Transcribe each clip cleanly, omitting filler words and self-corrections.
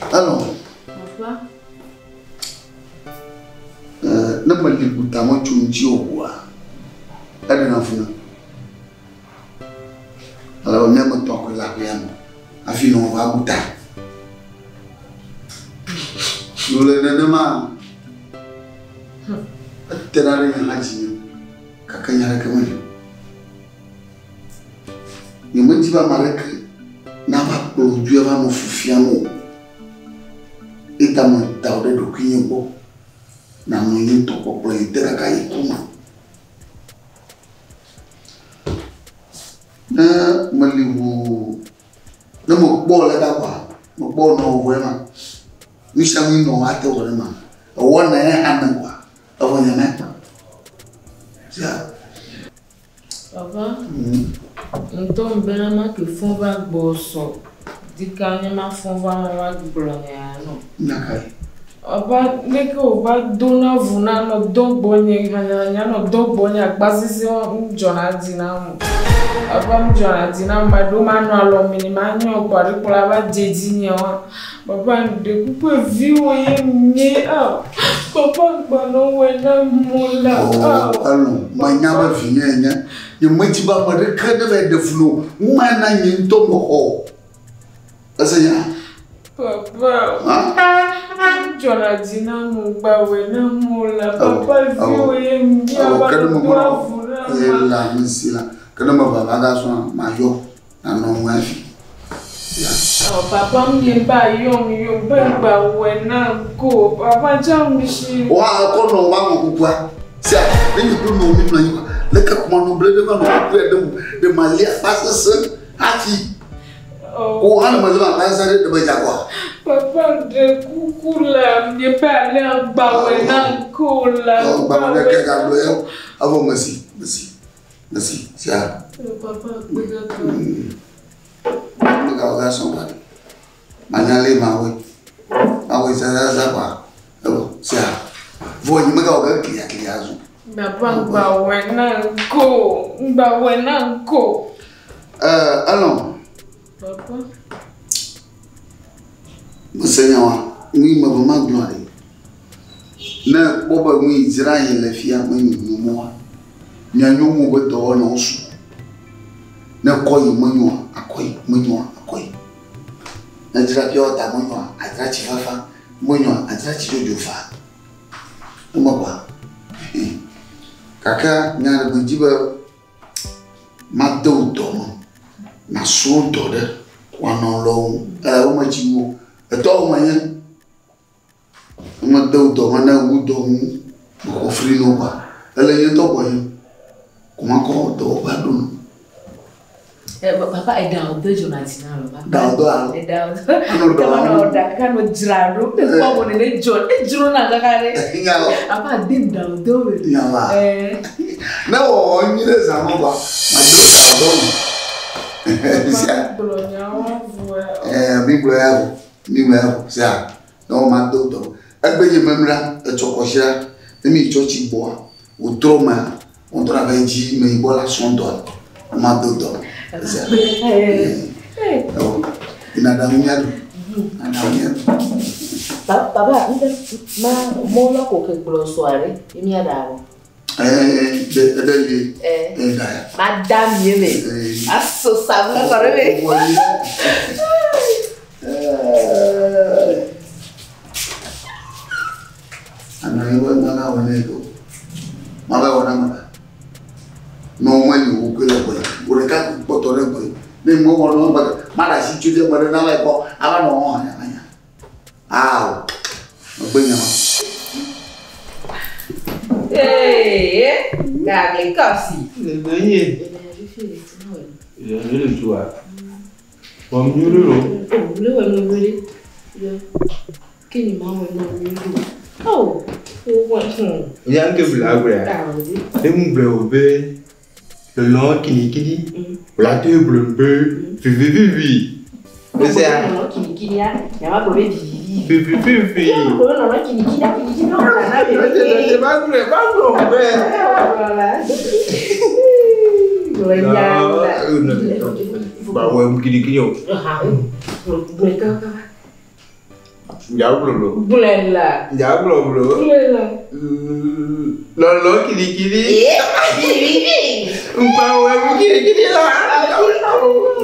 Elɔ̃. Papa. Ne meli gota metso ŋuti o oa, eɖena fu nam. Ale be míame tɔ koe le aƒea me hafi nɔ va gota. Nu le nenema, etena ɖe nye hã dzinye gake nya ɖeke meli o. Nyemedi be ame aɖeke nava kplɔ ŋdui ava nɔ fu fiam o. Eya ta meda wò ɖe ɖokuinye gbɔ nanɔ nye ŋutɔ kpɔkplɔ yi de kaka yi ku me. Ne meli ʋuu, ne mekpɔ le ɖa kɔa, mekpɔ nɔ ʋue ma. Nu sia nu nɔ ate wɔ ɖe ma. Ewɔ na ye hã ne kɔa, evɔ nye mekpɔ. Sia. Papa, ŋutɔ ŋbena ma ke fɔ va gbɔ sɔ. Dika nye ma fɔ va ma va gblɔ nya nɔ. Nya kae? Papa, leke wòva dona ʋu na nɔ dɔ gbɔnye hanyahanya nɔ dɔ gbɔnye agbasese ŋdzɔna dzi na mu. Papa ŋdzɔna dzi na mu ɖo manɔ alɔme ni manyɔ kpɔ aɖe kplɔ ava dze dzi nye wa. Papa ŋɖe kuku eviwo ye nye ah. Papa ŋgbanɔ wɔe na mu la. Oh, elɔ̃, menya be vinye nye. Nye medzi be ame ɖeke ne va yi ɖe fu na o. Nu ma na nye ŋutɔ mexɔ. Ese nya? Papa, ŋdzɔna dzi na mu gbawɔe na mu la. Papa viwo ye nye ava ke ne nɔ me do gbɔna avu na ma. la mesi la. Ke ne me va va gasɔa, mayɔ nanɔ ŋu hafi. Ya. Oh, papa nye ba yɔm yɔm be gbawɔe na ko. Papa tsam si. Wa akɔ nɔ wa ŋɔ kukua. Sia, ne nye kple nɔ mi mlɔ anyi wa, leke kuma nɔ ble ɖe va nɔ kukua ɖe mu, ɖe ma lia akpa sesẽ hafi. Oh. Ko hã ne me le akpa sesẽ ɖe, ɖe me dze akɔa? Papa ɖe kuku la nye be ale gbawɔe na ko la. Ɔ, gbawɔe ɖe ke gagblɔ ya. Evɔ mesi, mesi, mesi, sia. Papa kpe kaka. Megawɔ gasɔ wa. Manya le ma wɔe. Ma wɔe zazaza kɔa. Evɔ, sia. Vɔ nye megawɔ ge klia klia zu. Papa gbawɔe na ko. Gbawɔe na ko. Elɔ̃. Papa. Mese nya wa, nu yi me be magblɔ ɖe. Ne kpɔ be nu yi dzra yi le fia menyo mɔa, mia nyɔnuwo be dɔwɔnawo su. Ne kɔ yi menyoa, akɔ yi menyoa, akɔ yi. Ne dzra pure water menyoa, adzra tsi fafa menyoa, adzra tsi dzodzo fa. Eme kɔa? Gake nya ɖe medzi be made wò dɔ me, nasrɔ̃ dɔ ɖe wòanɔ lɔwò. Elabe metsi wu o. Etɔwò menye. Ne mede wò dɔ me ne ewu dɔ ŋu, mexɔ fli na wò kɔa, ele nye ŋutɔ gbɔnye. Ko makɔ dɔwɔƒe aɖo nu. Papa, eɖa wò do dzɔna dzi na alo? Ɖa wò do alo? Eɖa wò do. Anɔ ɖa Kama wò. nɔ ɖa kaka nɔ dzra ɖo. Ne kpɔ mo nene dzɔ, edzro na kaka ɖe. Nya wɔ. Papa de ɖa wò do me. Nya wa. Ne wɔwɔ nyui ɖe zã me kɔa, mado ɖa wò do me. Papa gblɔ nyawo vɔa. Mi gblɔ ya vɔ. Mi gblɔ ya vɔ. Sia. Ne wɔ ma do dɔ. Egbe nye memla etsɔ kɔsia. Ne mi tsɔ tsi gbɔa, wòtrɔ mea, wòtrɔ abe dzi me yibɔ la srɔ̃ dɔa. Wò ma do dɔ. Sia. Ewɔ. Ina ɖa ŋu mía ɖu. Ina ɖa ŋu mía ɖu. Papa, ŋdɛ ma mɔ la ko ke gblɔ sɔa ɖe, ye mía ɖa o. Ɖe ɖe li. Ɖa ya. Ma da mie me. Aso sabla kɔ ɖe me. Anɔ anyi be mana wɔ ne o. Ma va wɔ na me. Ne wo meli wo koe le gbɔnye. Wò ɖeka kpɔtɔ ɖe gbɔnye. Ne me wɔ na me, ma ɖe asi tso ɖe me ɖe na va yi kpɔ, ava nɔ wɔm hanya hanya. Ao, megbe nya ma. Ee, gagli kɔsi. Nenye. Je le tu vois. Bon, mieux le lot. Oh, le wɛ no mieux le. Kí ni ma wɛ no mieux le. Oh, o wɛ. Il y a un que blague là. Ah, vas-y. Et mon bleu le long kini kini. La tête bleu bleu. Vivi vivi. Mais c'est un. Non, kini kini ya. Ya ma gblɔ be vivi. Vivi vivi. Ya ma gblɔ be nɔnɔ kini kini kini kini no na be. Je ma gblɔ ma gblɔ be. Gblɔ nya la. Non, bah ouais, kini kini o. Ah, gblɔ kaka. Diablo. Gblɔe la. Diablo blo. Gblɔe la. Lɔlɔ kilikili. Ŋkpa wɛ bu kilikili la.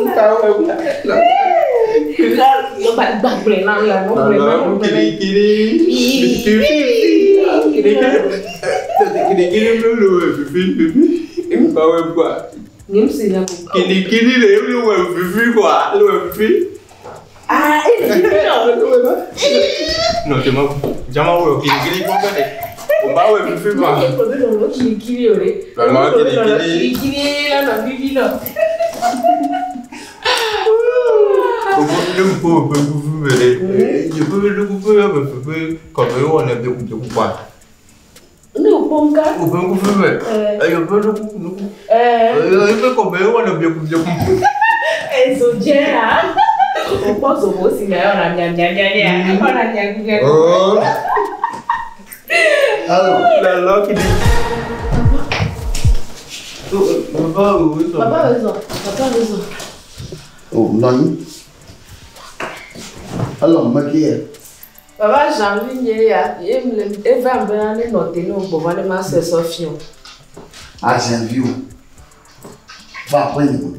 Ŋkpa wɛ bu. Gba gblɔe na la. Gblɔe na Lɔlɔ bu kilikili. Kilikili. Kilikili lolo wɛ fifi fifi. Ŋkpa wɛ bu. Nye si nya ko. Kilikili le wɛ fifi quoi. Le wɛ fifi. Ah, Non, tu m'as jamais wɛ kilikili kɔ fɛ. O ba wɛ fifi quoi. Ne kplɔ be lɔlɔ kilikili o de. Lɔlɔ kilikili. Kilikili la nɔ vivi nɔ. Ne ko pe kufu me de. Je peux le kufu me pe comme on a bien coupé quoi. Ne o kpɔ nka. O pe kufu me. Ɛɛ. Je peux le kufu. Ɛɛ. Je peux comme on a bien coupé. Ezo dze la. O kpɔ zobo si me yɔna mia mia mia mia. Yɔna mia mia. Oh. Alors, La langue dit. Papa, oui, Papa raison. Papa raison. oh, non. Alors, ma qui est? Papa Jean-Louis nye ya ye le eva bena ne nɔ te ne o gbɔ va ne ma se sɔ fi o. Ah, j'ai vu. Va après nous.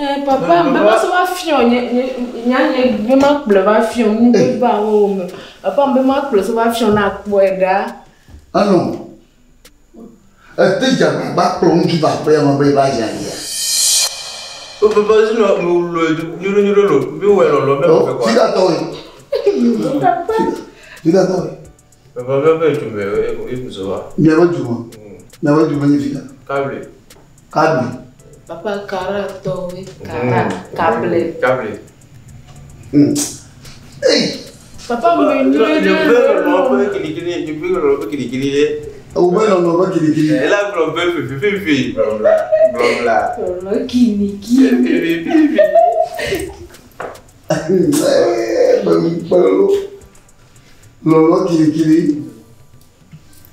Eh papa mbe ma sɔ va fi o nye nye nya nye be ma kplɔ va fi o nu be va wo me. Papa mbe ma kplɔ sɔ va fi o na kpɔe ɖa. Alors, ete dzagbagba kplɔ ŋutsu va aƒea me be va dza yia. Papa, sinon, le nyuro nyuro lo, mi ouais lo lo même Oh, fait quoi. fika tɔwe. Papa. Fika tɔwe. Papa, même tu me il me va. Miaƒe duma. Miaƒe duma nye fika. Câble. Kabi. Papa kara tɔwe kara kable. Câble. Ei, Papa mbe Je nyuie veux ɖe le lɔ kilikili, je veux le lɔ kilikili. wo be nɔnɔ be kilikili. Et là, bla bla bla bla bla bla. Lɔlɔ kilikili. Bla bla. Ɛɛ, be ŋukpe lo. Lɔlɔ kilikili.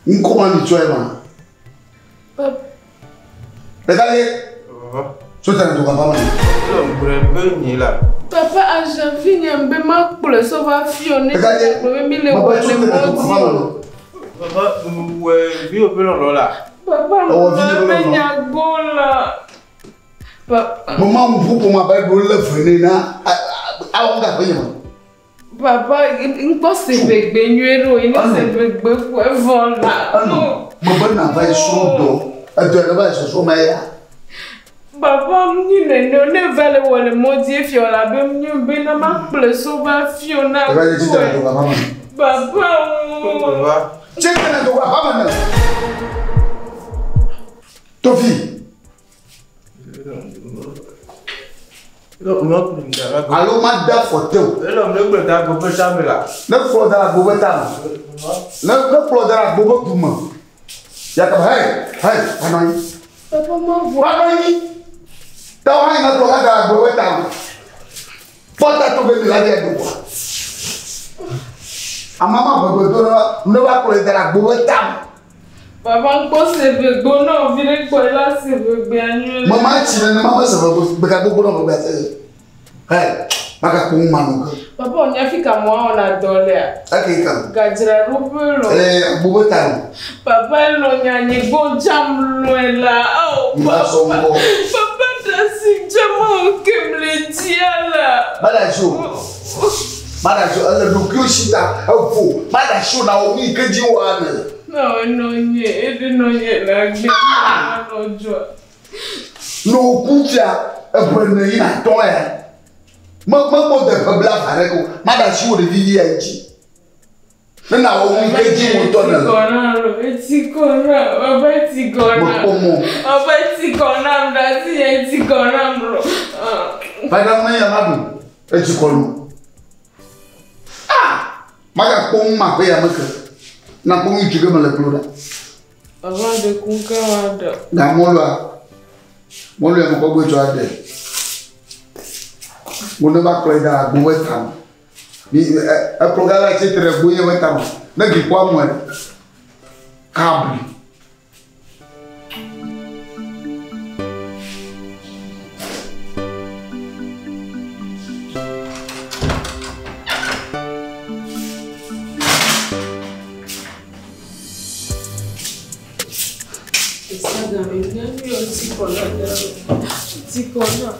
Ŋkɔ ma mi tsɔe ma. Papa. Ɖeka ye. Papa. Tso ta ne to kaba ma. Là, Papa ajanvi nye mbe ma kplɔe sɔ va fi o ne Ɖeka ye. kplɔ be mi le Papa wɔ tso le ta ne to mɔ kaba dzi ma. o. Papa, ouais, vu au peu là. Papa Ɔwɔ vi mbe ne be be lɔlɔ. nya gbɔ la. Papa. Mo ma ŋu ƒoƒo ma ba yi lé fe ne na awɔ ŋga ƒe nye ma. Papa ŋkpɔ seƒegbe nyuie ɖe o yi ne seƒegbe ƒo evɔ la. Enu me be na va yi srɔ̃ dɔ. Edɔ yi ne va yi sɔsrɔ̃ ma ya. Papa nyi nene o ne va le wɔ le mɔ dzi efia la be nyi be na ma kplɔe sɔ va fi o na Ɖeka ye tsi ta ne to kpɔe. kaba ma. Papa o. Papa. Tsi ta ne to kaba ma ne. Tofi. Alo ma da afɔ te o. Ne kplɔ da ɖe agbo be tame. Ne ne kplɔ da ɖe agbo be gume. Yakaba hei hei va nɔ anyi. Papa ma vɔ. Va nɔ anyi. Tɔwɔ hã yi ne kplɔ da ɖe agbo be tame. Kpɔta to be mi la dze do. Ama ma gbegbe do ne ne va kplɔ da ɖe agbo be tame. Papa ŋkpɔ seƒegbe na vi ɖe kpɔe la seƒegbea nyuie. Me ma tsi nenema me se ƒe gbega gbogbo nɔ gbegbe se. Hei maka kpo ŋu ma nɔ ke. Papa o nya fi ka mɔa wɔna dɔ lea. Eke kan. Gadzraɖoƒe lɔ. Ee agbo be tame. Papa lɔ nya nyigbo dzam lɔe la. Ao Ma sɔ papa. ŋgɔ. Papa ɖe si dzam o kem le dzia la. Mada si o. Mada si o. Ele ɖokuiwo si ta evo. Mada si o na wo nu yi ke dzi wɔa ne. Na nɔ nye eɖe nɔ nye le agbe na nɔ dzɔa. Ne woku fia eƒe ne yina tɔ ya. Me mekpɔ de ƒe bla va ɖe ko. Mada si wo ɖevi ya dzi. Ne na wo nu yi ke dzi wotɔ ne le. Etsi kɔ na lo, etsi kɔ na, papa etsi kɔ na. Mekpɔ mɔ. Papa etsi kɔ nam ɖe asi nye etsi kɔ nam lo. Ah. Fada me ya ma ɖu. Etsi kɔ nu. Ah! Magakpɔ ŋu ma ƒe ya me ke. Na kpɔ ŋutsu ke me le klo ɖa. Papa ɖe kuka wa ɖe. Ga mɔlua. Mɔlu ya me kɔ gbe tsɔ aɖe. Mo ne va kplɔe da ɖe agbo be tame. Mi ɛ ekplɔ gã la tsi tre ɖe gbo ye be tame. Ne gli kpɔ amue. Kabli. kɔ na.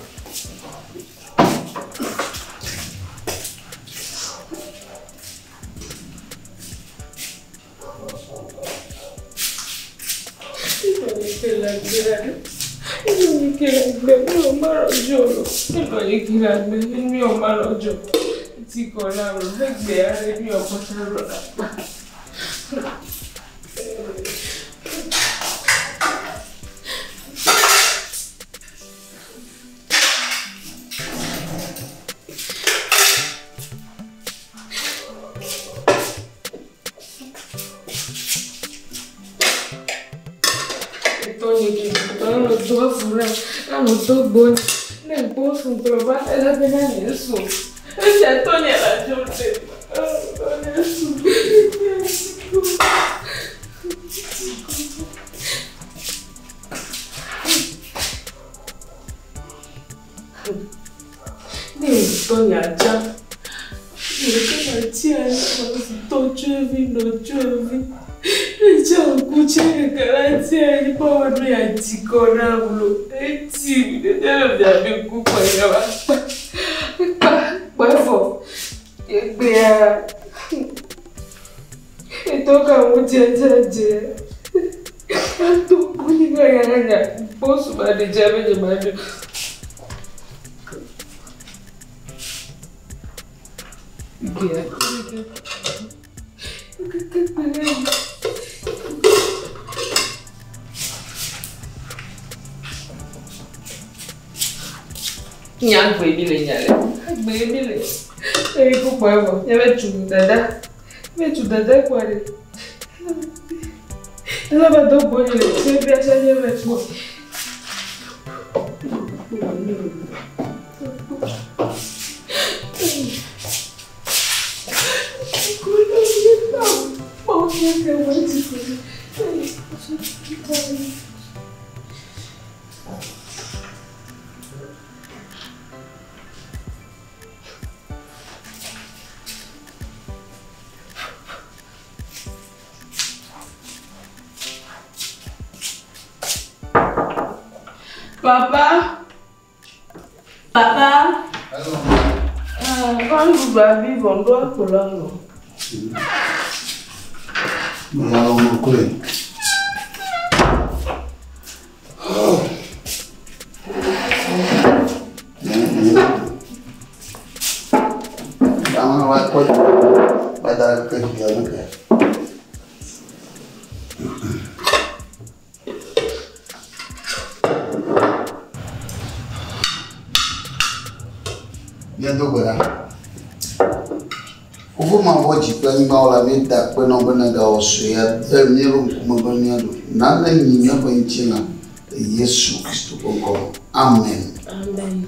Papa Papa Quand vous avez on doit colonne. Yesu Kristo ŋkɔ. Amen. Amen.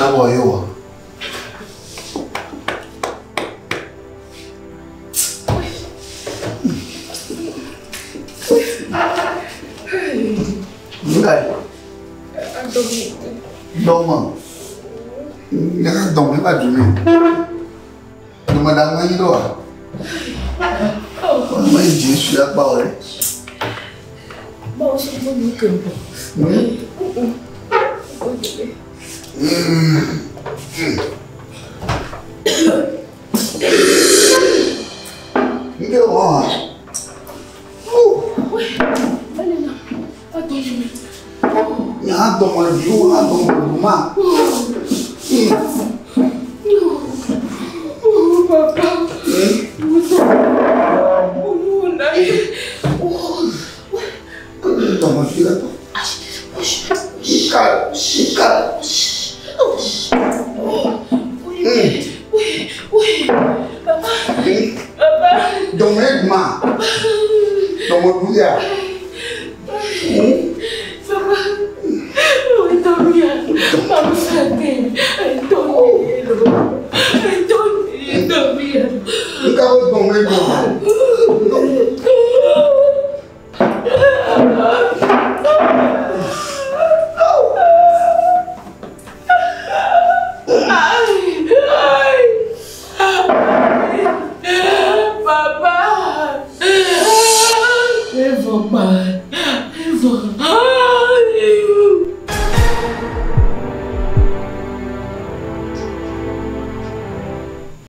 Kaba ye wa? Nu ka ye? Dɔme. Nye hã dɔme va ɖu mi. Dɔme ɖa ŋue nyi ɖo wa? Me dzi su akpa o ɖe. Nke wɔ hã? Nye hã dɔme ɖu, hã dɔme ɖu ma. Dɔme fi la tɔ. Nka, nka. Dɔme ma. Dɔme ɖu ya. Nka wo dɔme ɖu.